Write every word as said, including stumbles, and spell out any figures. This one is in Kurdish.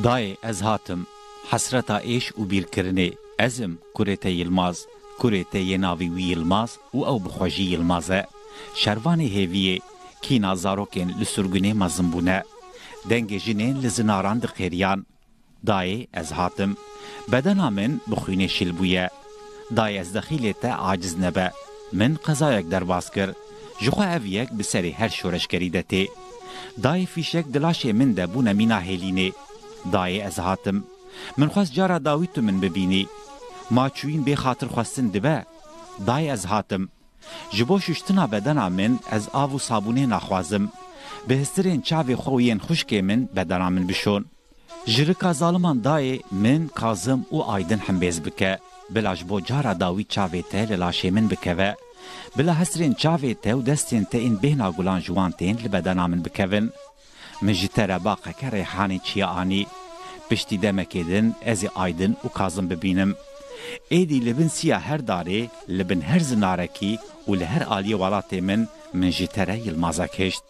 Dayê, ez hatim. Hesreta êş û bîrkirinê. Ez im kurê te Yilmaz. Kurê te yê navê wî Yilmaz û ew bi xwe jî Yilmaz e. Şervanê hêviyê, kîna zarokên li sirgunê mezin bûne. Dengê jinên li zinaran diqêriyan. Dayê, ez hatim. Bedena min bi xwînê şil bûye. Dayê, ez dexîlê te aciz nebe. Min qezayek derbas kir. Ji xwe ev yek bi serê her şoreşgerî de tê. Dayê, fîşek di laşê min de bûne mîna hêlînê. Dayê, ez hatim. Min xwest cara dawî tu min bibînî. Ma çûyîn bê xatir xwestin dibe? Dayê, ez hatim. Ji bo şuştina bedena min ez av û sabûnê naxwazim. Bi histirên çavê xwe û yên xwişkê min bedena min bişon. Ji rika zaliman dayê min Kazim û Aydin hembêz bike. Bila ji bo cara dawî çavê te li laşê min bikeve. Bila histirên çavê te û destên te ên bêhna gulan ji wan tên li bedena min bikevin. Min ji te re baqeke reyhanê çiya anî. Piştî demekê din ez ê Aydin û Kazim bibînim. Êdî li bin siya her darê, li bin her zinarekî û li her aliyê welatê min, min ji te re Yilmazek hişt.